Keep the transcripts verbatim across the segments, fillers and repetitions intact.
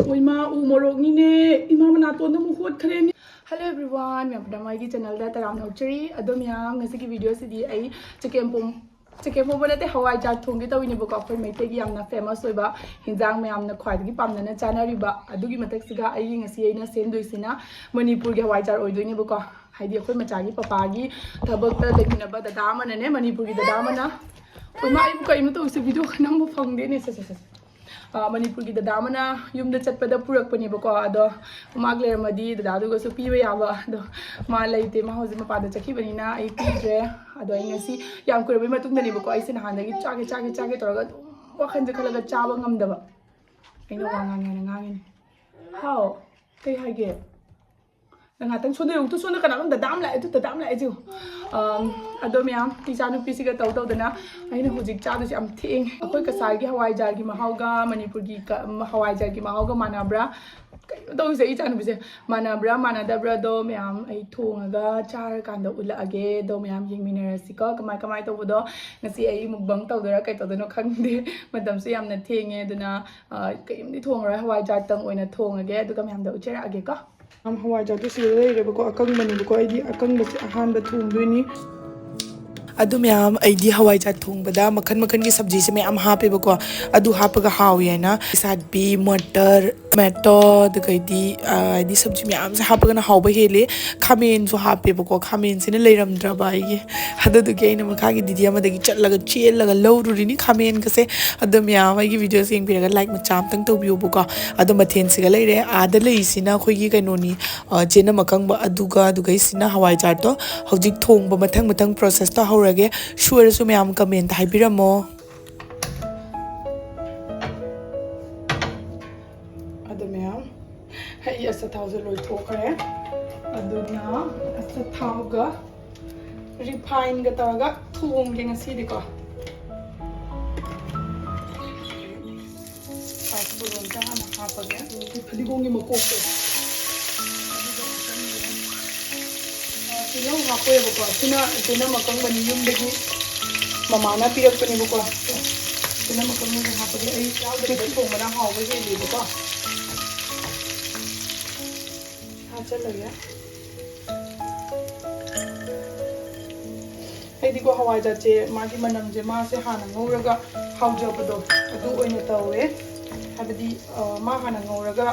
ꯑꯣ ꯏꯃꯥ, ꯎ ꯃꯣꯔꯣꯛꯅꯤꯅꯦ꯫ ꯏꯃꯥ, ꯃꯅꯥꯇꯣꯟꯗ ꯑꯃꯨꯛ ꯍꯣꯠꯈ꯭ꯔꯦꯅꯦ꯫ Hello everyone, ꯃꯌꯥꯝ ꯄꯨꯝꯅꯃꯛ ꯑꯩꯒꯤ channelꯗ ꯇꯔꯥꯝꯅ ꯑꯣꯛꯆꯔꯤ꯫ ꯑꯗꯣ ꯃꯌꯥꯝ, ꯉꯁꯤꯒꯤ videoꯁꯤꯗꯤ ꯑꯩ ꯆꯒꯦꯝꯄꯣꯝ, ꯆꯒꯦꯝꯄꯣꯝꯕ ꯅꯠꯇꯦ, ꯍꯋꯥꯏꯖꯥꯔ ꯊꯣꯡꯒꯦ ꯇꯧꯋꯤꯅꯦꯕꯀꯣ꯫ ꯑꯩꯈꯣꯏ ꯃꯩꯇꯩꯒꯤ ꯌꯥꯝꯅ famous ꯑꯣꯏꯕ ꯍꯤꯟꯖꯥꯡ, ꯃꯌꯥꯝꯅ ꯈ꯭ꯋꯥꯏꯗꯒꯤ ꯄꯥꯝꯅꯅ ꯆꯥꯅꯔꯤꯕ꯫ ꯑꯗꯨꯒꯤ ꯃꯊꯛꯁꯤꯒ ꯑꯩꯒꯤ ꯉꯁꯤ ꯑꯩꯅ ꯁꯦꯝꯗꯣꯏꯁꯤꯅ ꯃꯅꯤꯄꯨꯔꯒꯤ ꯍꯋꯥꯏꯖꯥꯔ ꯑꯣꯏꯗꯣꯏꯅꯦꯕꯀꯣ꯫ ꯍꯥꯏꯗꯤ ꯑꯩꯈꯣꯏ ꯃꯆꯥꯒꯤ ꯄꯄꯥꯒꯤ ꯊꯕꯛꯇ ꯂꯩꯃꯤꯟꯅꯕ ꯗꯗꯥ ꯑꯃꯅꯅꯦ, ꯃꯅꯤꯄꯨꯔꯒꯤ ꯗꯗꯥ ꯑꯃꯅ, ꯏꯃꯥ, ꯑꯩꯕꯨ ꯀꯩꯅꯣ ꯇꯧꯔꯤꯁꯦ, video ꯈꯔ ꯅꯝꯕ ꯐꯪꯗꯦꯅꯦ꯫ ꯁꯦ, ꯁꯦ, ꯁꯦ, ꯁꯦ꯫ ꯑ, ꯃꯅꯤꯄꯨꯔꯒꯤ ꯗꯗꯥ ꯑꯃꯅ ꯌꯨꯝꯗ ꯆꯠꯄꯗ ꯄꯨꯔꯛꯄꯅꯦꯕꯀꯣ꯫ ꯑꯗꯣ ꯃꯥꯒ ꯂꯩꯔꯝꯃꯗꯤ ꯗꯗꯥꯗꯨꯒꯁꯨ ꯄꯤꯕ ꯌꯥꯕ꯫ ꯑꯗꯣ ꯃꯥ ꯂꯩꯇꯦ, ꯃꯥ ꯍꯧꯖꯤꯛ ꯃꯄꯥꯟꯗ ꯆꯠꯈꯤꯕꯅꯤꯅ ꯑꯩ ꯄꯤꯗ꯭ꯔꯦ꯫ ꯑꯗꯣ ꯑꯩ ꯉꯁꯤ ꯌꯥꯝ ꯀꯨꯏꯔꯕꯩ ꯃꯇꯨꯡꯗꯅꯦꯕꯀꯣ, ꯑꯩꯁꯦ ꯅꯍꯥꯟꯗꯒꯤ ꯆꯥꯒꯦ, ꯆꯥꯒꯦ, ꯆꯥꯒꯦ ꯇꯧꯔꯒ ꯑꯗꯨꯝ ꯋꯥꯈꯜꯁꯦ ꯈꯜꯂꯒ ꯆꯥꯕ ꯉꯝꯗꯕ꯫ ꯑꯩꯅ ꯋꯥ ꯉꯥꯡꯉꯦꯅ ꯉꯥꯡꯉꯤꯅꯦ꯫ ꯍꯥꯎ, ꯀꯩ ꯍꯥꯏꯒꯦ? ꯅꯪ ꯉꯥꯛꯇꯪ ꯁꯣꯟꯗ ꯌꯦꯡꯉꯨ ꯇꯨ, ꯁꯣꯝꯗ ꯀꯅꯥꯅꯣꯝ ꯗꯗꯥ ꯑꯃ ꯂꯥꯛꯑꯦ, ꯑꯗꯨ ꯗꯗꯥ ꯑꯃ ꯂꯥꯛꯑꯦ, ꯌꯦꯡꯉꯨ꯫ ꯑꯝ, ꯑꯗꯣ ꯃꯌꯥꯝ, ꯏꯆꯥꯅꯨꯄꯤꯁꯤꯒ ꯇꯧ ꯇꯧꯗꯅ ꯑꯩꯅ ꯍꯧꯖꯤꯛ ꯆꯥꯗꯣꯏꯁꯦ ꯌꯥꯝ ꯊꯦꯡꯉꯦ꯫ ꯑꯩꯈꯣꯏ ꯀꯁꯥꯔꯒꯤ ꯍꯋꯥꯏꯖꯥꯔꯒꯤ ꯃꯍꯥꯎꯒ ꯃꯅꯤꯄꯨꯔꯒꯤ ꯀ-, ꯍꯋꯥꯏꯖꯥꯔꯒꯤ ꯃꯍꯥꯎꯒ ꯃꯥꯟꯅꯕ꯭ꯔꯥ? ꯀꯩꯅꯣ ꯇꯧꯔꯤꯁꯦ, ꯑꯩ ꯏꯆꯥꯅꯨꯄꯤꯁꯦ꯫ ꯃꯥꯟꯅꯕ꯭ꯔꯥ ꯃꯥꯟꯅꯗꯕ꯭ꯔꯥ ꯑꯗꯣ ꯃꯌꯥꯝ ꯑꯩ ꯊꯣꯡꯉꯒ ꯆꯥꯔꯀꯥꯟꯗ ꯎꯠꯂꯛꯑꯒꯦ꯫ ꯑꯗꯣ ꯃꯌꯥꯝ ꯌꯦꯡꯃꯤꯟꯅꯔꯁꯤꯀꯣ, ꯀꯃꯥꯏ ꯀꯃꯥꯏ ꯇꯧꯕꯗꯣ꯫ ꯉꯁꯤ ꯑꯩ mukbang ꯇꯧꯗꯣꯏꯔꯥ ꯀꯩ ꯇꯧꯗꯣꯏꯅꯣ ꯈꯪꯗꯦ꯫ ꯃꯇꯝꯁꯨ ꯌꯥꯝꯅ ꯊꯦꯡꯉꯦ, ꯑꯗꯨꯅ, ꯑ, ꯀꯩꯝꯗꯤ ꯊꯣꯡꯉꯔꯣꯏ, ꯍꯋꯥꯏꯖꯥꯔꯇꯪ ꯑꯣꯏꯅ ꯊꯣꯡꯉꯒꯦ, ꯑꯗꯨꯒ ꯃꯌꯥꯝꯗ ꯎꯠꯆꯔꯛꯑꯒꯦꯀꯣ꯫ ꯌꯥꯝ ꯍꯋꯥꯏꯖꯥꯔꯗꯣ ꯁꯤꯗ ꯂꯩꯔꯦꯕꯀꯣ, ꯑꯀꯪꯕꯅꯦꯕꯀꯣ꯫ ꯑꯩꯗꯤ ꯑꯀꯪꯕꯁꯦ ꯑꯍꯥꯟꯕ ꯊꯣꯡꯗꯣꯏꯅꯤ꯫ ꯑꯗꯨ ꯃꯌꯥꯝ, ꯑꯩꯗꯤ ꯍꯋꯥꯏꯖꯥꯔ ꯊꯣꯡꯕꯗ ꯃꯈꯟ ꯃꯈꯟꯒꯤ ꯁꯕꯖꯤꯁꯦ ꯃꯌꯥꯝ ꯍꯥꯞꯄꯦꯕꯀꯣ꯫ ꯑꯗꯨ ꯍꯥꯞꯄꯒ ꯍꯥꯎꯋꯦ ꯍꯥꯏꯅ ꯁꯥꯠꯄꯤ, ꯃꯇꯔ, ꯇꯣꯃꯦꯇꯣ, ꯑꯗꯨꯒꯩꯗꯤ, ꯑ, ꯍꯥꯏꯗꯤ ꯁꯕꯖꯤ ꯃꯌꯥꯝꯁꯦ ꯍꯥꯞꯄꯒꯅ ꯍꯥꯎꯕ ꯍꯦꯜꯂꯦ꯫ ꯈꯥꯃꯦꯟꯁꯨ ꯍꯥꯞꯄꯦꯕꯀꯣ, ꯈꯥꯃꯦꯟꯁꯤꯅ ꯂꯩꯔꯝꯗ꯭ꯔꯕ ꯑꯩꯒꯤ꯫ ꯑꯗꯨꯗꯨꯒꯤ ꯑꯩꯅ ꯃꯈꯥꯒꯤ ꯗꯤꯗꯤ ꯑꯃꯗꯒꯤ ꯆꯠꯂꯒ ꯆꯦꯜꯂꯒ ꯂꯧꯔꯨꯔꯤꯅꯤ ꯈꯥꯃꯦꯟꯒꯁꯦ꯫ ꯑꯗꯣ ꯃꯌꯥꯝ ꯑꯩꯒꯤ videoꯁꯦ ꯌꯦꯡꯕꯤꯔꯒ like ꯃꯆꯥ ꯑꯝꯇꯪ ꯇꯧꯕꯤꯌꯣꯕꯀꯣ꯫ ꯑꯗꯣ ꯃꯊꯦꯜꯁꯤꯒ ꯂꯩꯔꯦ꯫ ꯑꯥꯗ ꯂꯩꯔꯤꯁꯤꯅ ꯑꯩꯈꯣꯏꯒꯤ ꯀꯩꯅꯣꯅꯤ, ꯑ, ꯆꯦꯅꯝ ꯑꯀꯪꯕ ꯑꯗꯨꯒ, ꯑꯗꯨꯒꯩꯁꯤꯅ ꯍꯋꯥꯏꯖꯥꯔꯗꯣ꯫ ꯍꯧꯖꯤꯛ ꯊꯣꯡꯕ ꯃꯊꯪ ꯃꯊꯪ processꯇꯣ ꯍꯧꯔꯒꯦ꯫ ꯁꯣꯏꯔꯁꯨ ꯃꯌꯥꯝ comment ꯍꯥꯏꯕꯤꯔꯝꯃꯣ꯫ ꯑꯗꯨ ꯃꯌꯥꯝ, ꯑꯩ ꯑꯆꯥꯊꯥꯎꯁꯦ ꯂꯣꯏꯊꯣꯛꯈ꯭ꯔꯦ꯫ ꯑꯗꯨꯅ ꯑꯆꯥꯊꯥꯎꯒ refineꯒ ꯇꯧꯔꯒ ꯊꯣꯡꯒꯦ ꯉꯁꯤꯗꯤꯀꯣ꯫ ꯄꯥꯁꯄꯣꯔꯣꯟꯁꯦ ꯍꯥꯟꯅ ꯍꯥꯞꯄꯒꯦ꯫ ꯐꯗꯤꯒꯣꯝꯒꯤ ꯃꯀꯣꯛꯇꯣ꯫ ꯑꯗꯨꯒ ꯍꯥꯞꯆꯟꯒꯦ꯫ ꯑ, ꯇꯤꯜꯍꯧ ꯍꯥꯞꯄꯣꯏꯕꯀꯣ꯫ ꯁꯤꯅ ꯆꯦꯅꯝ ꯑꯀꯪꯕꯅꯤ, ꯌꯨꯝꯗꯒꯤ ꯃꯃꯥꯅ ꯄꯤꯔꯛꯄꯅꯦꯕꯀꯣ꯫ ꯆꯦꯅꯝ ꯑꯀꯪꯕꯁꯦ ꯍꯥꯞꯄꯒꯦ꯫ ꯑꯩ ꯌꯥꯎꯗꯕꯤꯗ ꯊꯣꯡꯕꯅ ꯍꯥꯎꯕ ꯍꯦꯜꯂꯦꯕꯀꯣ꯫ ꯍꯥꯞꯆꯜꯂꯒꯦ꯫ ꯑꯩꯗꯤꯀꯣ ꯍꯋꯥꯏꯖꯥꯔꯁꯦ ꯃꯥꯒꯤ ꯃꯅꯝꯁꯦ ꯃꯥꯁꯦ ꯍꯥꯟꯅ ꯉꯧꯔꯒ ꯍꯥꯎꯖꯕꯗꯣ ꯑꯗꯨ ꯑꯣꯏꯅ ꯇꯧꯋꯦ꯫ ꯍꯥꯏꯕꯗꯤ, ꯑ, ꯃꯥ ꯍꯥꯟꯅ ꯉꯧꯔꯒ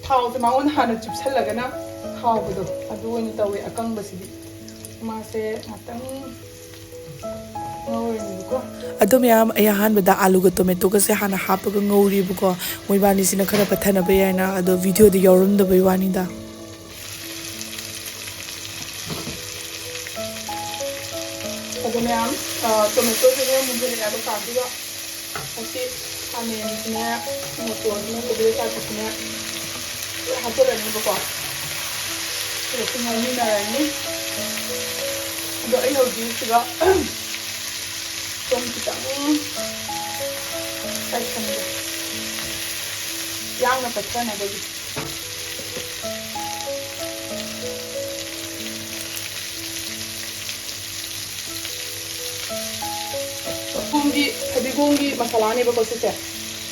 ꯊꯥꯎꯁꯦ ꯃꯉꯣꯟꯗ ꯍꯥꯟꯅ ꯆꯨꯞꯁꯜꯂꯒꯅ ꯍꯥꯎꯕꯗꯣ ꯑꯗꯨ ꯑꯣꯏꯅ ꯇꯧꯋꯦ꯫ ꯑꯀꯪꯕꯁꯤꯗꯤ ꯃꯥꯁꯦ ꯉꯥꯛꯇꯪ ꯉꯧꯔꯅꯤꯕꯀꯣ꯫ ꯑꯗꯣ ꯃꯌꯥꯝ, ꯑꯩ ꯑꯍꯥꯟꯕꯗ ꯑꯥꯂꯨꯒ ꯇꯣꯃꯦꯇꯣꯒꯁꯦ ꯍꯥꯟꯅ ꯍꯥꯞꯄꯒ ꯉꯧꯔꯤꯕꯀꯣ, ꯃꯣꯏꯕꯥꯅꯤꯁꯤꯅ ꯈꯔ ꯄꯠꯊꯅꯕ ꯍꯥꯏꯅ꯫ ꯑꯗꯣ ꯚꯤꯗꯤꯑꯣꯗ ꯌꯥꯎꯔꯝꯗꯕꯩ ꯋꯥꯅꯤꯗ꯫ ꯑꯗꯣ ꯃꯌꯥꯝ, ꯑ, ꯇꯣꯃꯦꯇꯣꯁꯦ ꯈꯔ ꯃꯨꯟꯖꯜꯂꯛꯑꯦ ꯍꯥꯏꯕ ꯀꯥꯟꯁꯤꯗ ꯃꯁꯤ ꯈꯥꯃꯦꯟꯁꯤꯅꯦ, ꯃꯣꯇꯣꯔꯁꯤꯅꯦ, ꯀꯣꯕꯤ ꯂꯩꯀꯥꯏꯁꯤꯅꯦ ꯂꯣꯏ ꯍꯥꯞꯆꯤꯜꯂꯅꯤꯕꯀꯣ꯫ ꯁꯤꯒ ꯁꯤ ꯉꯧꯃꯤꯟꯅꯔꯅꯤ꯫ ꯑꯗꯣ ꯑꯩ ꯍꯧꯖꯤꯛ ꯁꯤꯗ ꯊꯨꯝ ꯈꯤꯇꯪ ꯆꯥꯏꯁꯟꯒꯦ, ꯌꯥꯡꯅ ꯄꯠꯊꯅꯕꯒꯤ꯫ ꯃꯈꯣꯡꯒꯤ ꯐꯗꯤꯒꯣꯝꯒꯤ ꯃꯁꯥꯂꯥꯅꯦꯕꯀꯣ ꯁꯤꯁꯦ꯫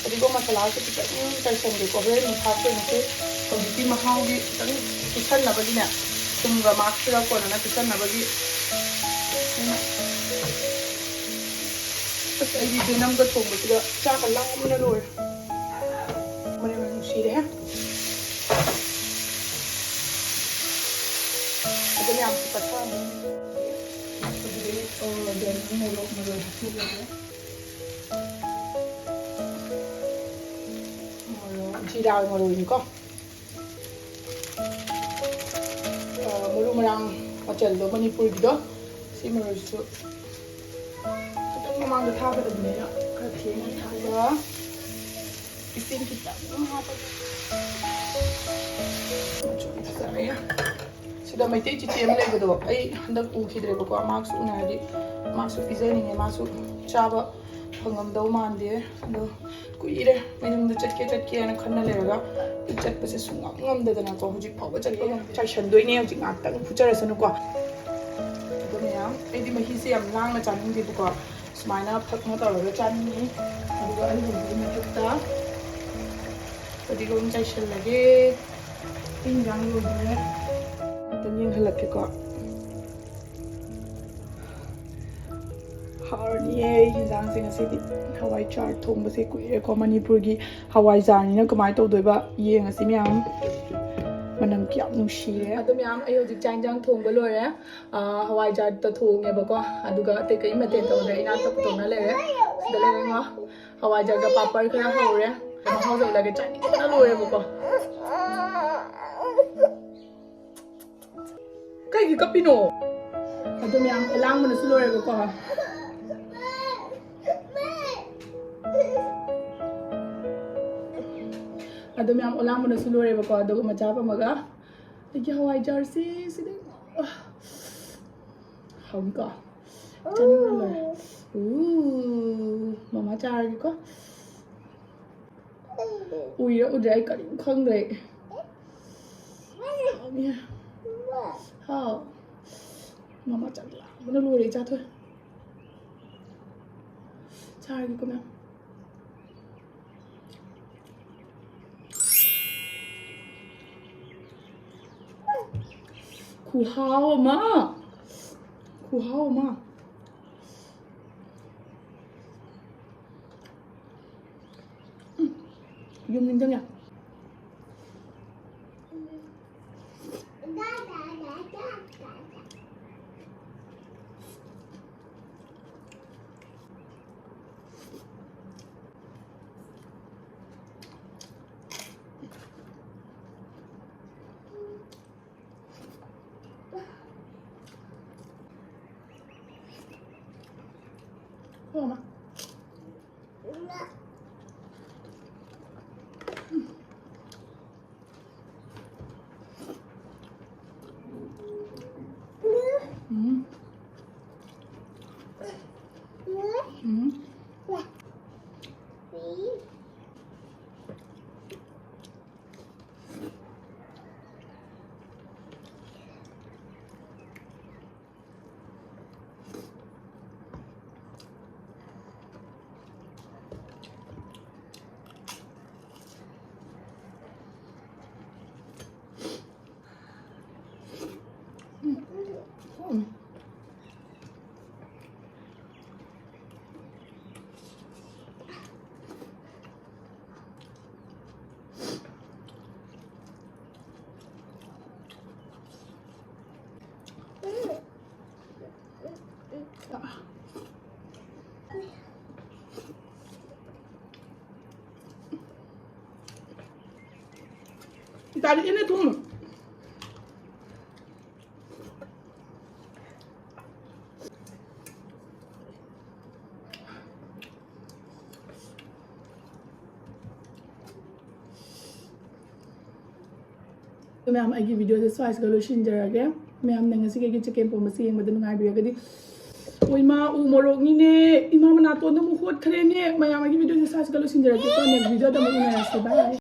ꯐꯗꯤꯒꯣꯝ ꯃꯁꯥꯂꯥꯁꯦ ꯈꯤꯇꯪ ꯆꯥꯏꯁꯟꯒꯦꯀꯣ, ꯍꯣꯔꯦꯟ ꯑꯃꯨꯛ ꯍꯥꯞꯇꯣꯏꯅꯦ꯫ ꯁꯤ ꯍꯧꯖꯤꯛꯀꯤ ꯃꯍꯥꯎꯒꯤ ꯈꯤꯇꯪ ꯄꯤꯁꯟꯅꯕꯒꯤꯅꯦ, ꯊꯨꯝꯒ ꯃꯥꯛꯁꯤꯒ ꯀꯣꯟꯅꯅ ꯄꯤꯁꯟꯅꯕꯒꯤ꯫ ꯑꯁ, ꯑꯩꯗꯤ ꯆꯦꯅꯝꯒ ꯊꯣꯡꯕꯁꯤꯗ ꯆꯥꯛꯀ ꯂꯥꯝꯕꯅ ꯂꯣꯏꯔꯦ꯫ ꯃꯅꯝ ꯅꯨꯡꯁꯤꯔꯦꯍꯦ꯫ ꯑꯗꯨꯅ ꯌꯥꯝ ꯄꯠꯊꯔꯅꯤ꯫ ꯑꯗꯨꯗꯒꯤ, ꯑ, ꯃꯣꯔꯣꯛ ꯃꯔꯣꯏ ꯍꯥꯞꯆꯤꯜꯂꯒꯦ꯫ ꯃꯔꯣꯏ, ꯖꯤꯔꯥ ꯃꯔꯣꯏꯅꯤꯀꯣ꯫ ꯑ, ꯃꯔꯨ ꯃꯔꯥꯡ ꯃꯆꯜꯗꯣ ꯃꯅꯤꯄꯨꯔꯒꯤꯗꯣ, ꯁꯤ ꯃꯔꯣꯏꯁꯤꯁꯨ ꯈꯤꯇꯪ ꯃꯃꯥꯡꯗ ꯊꯥꯒꯗꯕꯅꯤꯅ ꯈꯔ ꯊꯦꯡꯅ ꯊꯥꯕ꯫ ꯏꯁꯤꯡ ꯈꯤꯇꯪ ꯍꯥꯞꯄꯒ ꯃꯆꯨ ꯐꯖꯔꯦ꯫ ꯁꯤꯗ ꯃꯩꯇꯩ ꯆꯤꯆꯦ ꯑꯃ ꯂꯩꯕꯗꯣ ꯑꯩ ꯍꯟꯗꯛ ꯎꯈꯤꯗ꯭ꯔꯦꯕꯀꯣ, ꯃꯥꯁꯨ ꯎꯅꯔꯗꯤ ꯃꯥꯁꯨ ꯄꯤꯖꯅꯤꯡꯉꯦ꯫ ꯃꯥꯁꯨ ꯆꯥꯕ ꯐꯪꯉꯝꯗꯧ ꯃꯥꯟꯗꯦ꯫ ꯑꯗꯣ ꯀꯨꯏꯔꯦ ꯃꯌꯨꯝꯗ ꯆꯠꯀꯦ ꯆꯠꯀꯦꯅ ꯈꯟꯅ ꯂꯩꯔꯒ, ꯑꯩ ꯆꯠꯄꯁꯦ ꯁꯨꯡꯉꯝ ꯉꯝꯗꯗꯅꯀꯣ, ꯍꯧꯖꯤꯛ ꯐꯥꯎꯕ ꯆꯠꯄ ꯉꯝꯗꯦ꯫ ꯆꯥꯏꯁꯟꯗꯣꯏꯅꯦ ꯍꯧꯖꯤꯛ ꯉꯥꯛꯇꯪ ꯐꯨꯠꯆꯔꯁꯅꯨꯀꯣ꯫ ꯑꯗꯣ ꯃꯌꯥꯝ, ꯑꯩꯗꯤ ꯃꯍꯤꯁꯦ ꯌꯥꯝ ꯂꯥꯡꯅ ꯆꯥꯅꯤꯡꯗꯦꯕꯀꯣ, ꯁꯨꯃꯥꯏꯅ ꯐꯛꯅ ꯇꯧꯔꯒ ꯆꯥꯅꯤꯡꯉꯤ꯫ ꯑꯗꯨꯒ ꯑꯩ ꯍꯧꯖꯤꯛ ꯃꯊꯛꯇ ꯐꯗꯤꯒꯣꯝ ꯆꯥꯏꯁꯜꯂꯒꯦ꯫ ꯑꯩ ꯏꯟꯖꯥꯡ ꯂꯣꯏꯗꯣꯔꯦ꯫ ꯑꯝꯇꯪ ꯌꯦꯡꯍꯜꯂꯛꯀꯦꯀꯣ꯫ ꯍꯥꯎꯔꯅꯤꯌꯦ ꯌꯦꯟꯖꯥꯡꯁꯦ ꯉꯁꯤꯗꯤ꯫ ꯍꯋꯥꯏꯖꯥꯔ ꯊꯣꯡꯕꯁꯦ ꯀꯨꯏꯔꯦꯀꯣ꯫ ꯃꯅꯤꯄꯨꯔꯒꯤ ꯍꯋꯥꯏꯖꯥꯔꯅꯤꯅ ꯀꯃꯥꯏꯅ ꯇꯧꯗꯣꯏꯕ ꯌꯦꯡꯉꯁꯤ ꯃꯌꯥꯝ꯫ ꯃꯅꯝ ꯀꯌꯥꯝ ꯅꯨꯡꯁꯤꯔꯦ꯫ ꯑꯗꯣ ꯃꯌꯥꯝ, ꯑꯩ ꯍꯧꯖꯤꯛ ꯆꯥꯛ ꯏꯟꯖꯥꯡ ꯊꯣꯡꯕ ꯂꯣꯏꯔꯦ꯫ ꯑꯥ, ꯍꯋꯥꯏꯖꯥꯔꯇ ꯊꯣꯡꯉꯦꯕꯀꯣ, ꯑꯗꯨꯒ ꯑꯇꯩ ꯀꯔꯤ ꯃꯊꯦꯜ ꯇꯧꯗ꯭ꯔꯦ꯫ ꯏꯅꯥꯛꯇ ꯄꯨꯊꯣꯛꯅ ꯂꯩꯔꯦ꯫ ꯁꯤꯗ ꯂꯩꯔꯦ ꯉꯣ꯫ ꯍꯋꯥꯏꯖꯥꯔꯒ ꯄꯥꯄꯔ ꯈꯔ ꯍꯧꯔꯦ꯫ ꯃꯍꯥꯎ ꯇꯧꯔꯒ ꯆꯥꯅꯤꯡꯕꯅ ꯂꯣꯏꯔꯦꯕꯀꯣ꯫ ꯀꯩꯒꯤ ꯀꯞꯄꯤꯅꯣ? ꯑꯗꯨ ꯃꯌꯥꯝ ꯑꯂꯥꯡꯕꯅꯁꯨ ꯂꯣꯏꯔꯦꯕꯀꯣ꯫ ꯑꯗꯨ ꯃꯌꯥꯝ ꯑꯣꯂꯥꯡꯕꯅꯁꯨ ꯂꯣꯏꯔꯦꯕꯀꯣ꯫ ꯑꯗꯨꯒ ꯃꯆꯥ ꯄꯝꯃꯒ ꯑꯩꯒꯤ ꯍꯋꯥꯏꯖꯥꯔꯁꯤ ꯁꯤꯗ ꯍꯥꯎꯅꯤꯀꯣ꯫ ꯆꯥꯅꯤꯡꯕꯅ ꯂꯣꯏꯔꯦ꯫ ꯎ, ꯃꯃꯥ ꯆꯥꯔꯒꯦꯀꯣ꯫ ꯎꯏꯔ ꯎꯗ꯭ꯔꯦ ꯑꯩ ꯀꯔꯤꯝ ꯈꯪꯗ꯭ꯔꯦ꯫ ꯍꯥꯎꯅꯤ꯫ ꯍꯥꯎ꯫ ꯃꯃꯥ ꯆꯥꯛ ꯂꯥꯝꯕꯅ ꯂꯣꯏꯔꯦ꯫ ꯆꯥꯊꯣꯛꯑꯦ꯫ ꯆꯥꯔꯒꯦꯀꯣ ꯃꯌꯥꯝ꯫ ꯈꯨꯍꯥꯎ ꯑꯃ꯫ ꯈꯨꯍꯥꯎ ꯑꯃ꯫ ꯎꯝ, ꯌꯨꯝ ꯅꯤꯡꯁꯤꯡꯉꯦ꯫ ꯍꯣ, ꯃꯥ꯫ ꯏꯇꯥꯂꯤ ꯏꯅꯦ ꯊꯨꯝ꯫ ꯃꯌꯥꯝ, ꯑꯩꯒꯤ ꯚꯤꯗꯤꯑꯣꯁꯦ ꯁ꯭ꯋꯥꯏꯁꯤꯒ ꯂꯣꯏꯁꯤꯟꯖꯔꯒꯦ꯫ ꯃꯌꯥꯝꯅ ꯉꯁꯤꯒꯤ ꯑꯩꯒꯤ ꯆꯤꯀꯦꯟ ꯄꯣꯝꯕꯁꯦ ꯌꯦꯡꯕꯗ ꯅꯨꯡꯉꯥꯏꯕꯤꯔꯒꯗꯤ, ꯑꯣ ꯏꯃꯥ, ꯎ ꯃꯣꯔꯣꯛꯅꯤꯅꯦ, ꯏꯃꯥ ꯃꯅꯥꯇꯣꯟꯗ ꯑꯃꯨꯛ ꯍꯣꯠꯈ꯭ꯔꯦꯅꯦ꯫ ꯃꯌꯥꯝ, ꯑꯩꯒꯤ ꯚꯤꯗꯤꯑꯣꯁꯦ ꯁ꯭ꯋꯥꯏꯁꯤꯒ ꯂꯣꯏꯁꯤꯟꯖꯔꯒꯦꯀꯣ꯫ ꯅꯦꯛꯁ ꯚꯤꯗꯤꯑꯣꯗ ꯑꯃꯨꯛ ꯎꯅꯔꯁꯤ꯫ ꯕꯥꯏ꯫